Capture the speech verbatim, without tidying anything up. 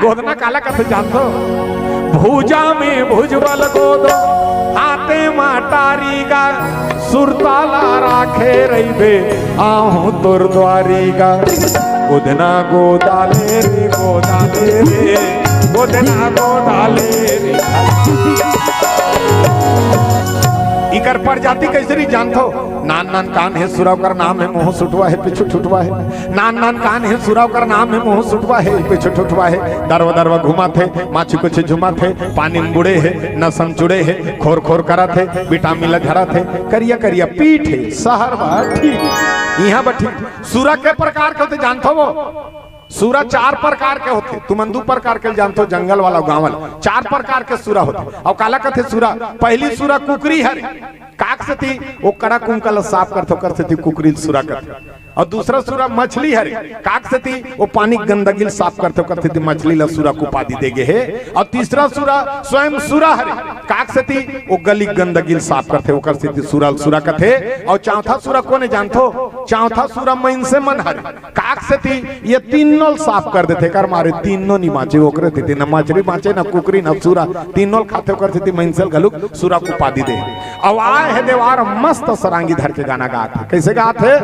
गोदना काला कथे जानथो? भुजा में भुजबल गोदो, हाथे मा टारी गा, सुरता ला राखे रहिबे, आहूं तोर द्वारी गा। गोदना गोदाले रे, गोदाले रे, गोदना गोदाले रे। इकर प्रजाति कइसे रही जानथो? नान नान कान हे सुरा ओकर नाम हे मुंह सुटवा हे पिछू ठुटवा हे। नान नान कान हे सुरा ओकर नाम हे मुंह सुटवा हे पिछू ठुटवा हे। दरवा दरवा घुमाथे, माछी कुछ झुमाथे, पानी में बुड़े हे, नसम चुड़े हे, खोर खोर करत हे, विटामिन ला झरत हे, करिया करिया पीठ हे, सहर बा ठीक हे। इहां बा ठीक। सुरा के प्रकार के होथे जानथो वो? सुरा चार प्रकार के होथे। तुमन दू प्रकार के जानथो, जंगल वाला अउ गांव वाला। चार प्रकार के सुरा होथे। अउ काला कथे सुरा? पहली सुरा कुकरी हरे, काक सेती वो कड़ा कुंका ला साफ करथे, ओकर सेती कुकरी ल सुरा कथे। अउ दूसरा सुरा मछली हरे, काक सेती वो पानी के गंदगी ल साफ करथे, ओकर सेती मछली ला सुरा के उपाधि दे गे हे। अउ तीसरा सुरा स्वयं सुरा हरे, काक सेती वो गली के गंदगी ल साफ करथे, ओकर सेती सुरा ल सुरा कथे। अउ चौथा सुरा कोन हे जानथो? चौथा सुरा मइनसे मन हरे, काक सेती ये तीनों ल साफ कर देथे, कर मारे तीनों नी बांचे, ओकरे सेती न मछरी बांचे, न कुकरी, न सुरा, तीनों ल खाथे, ओकर सेती मइनसे ल घलुक सुरा के उपाधि दे। अउ आय हे देवार मस्त सरांगी धर के गाना गात हे। कइसे गात हे?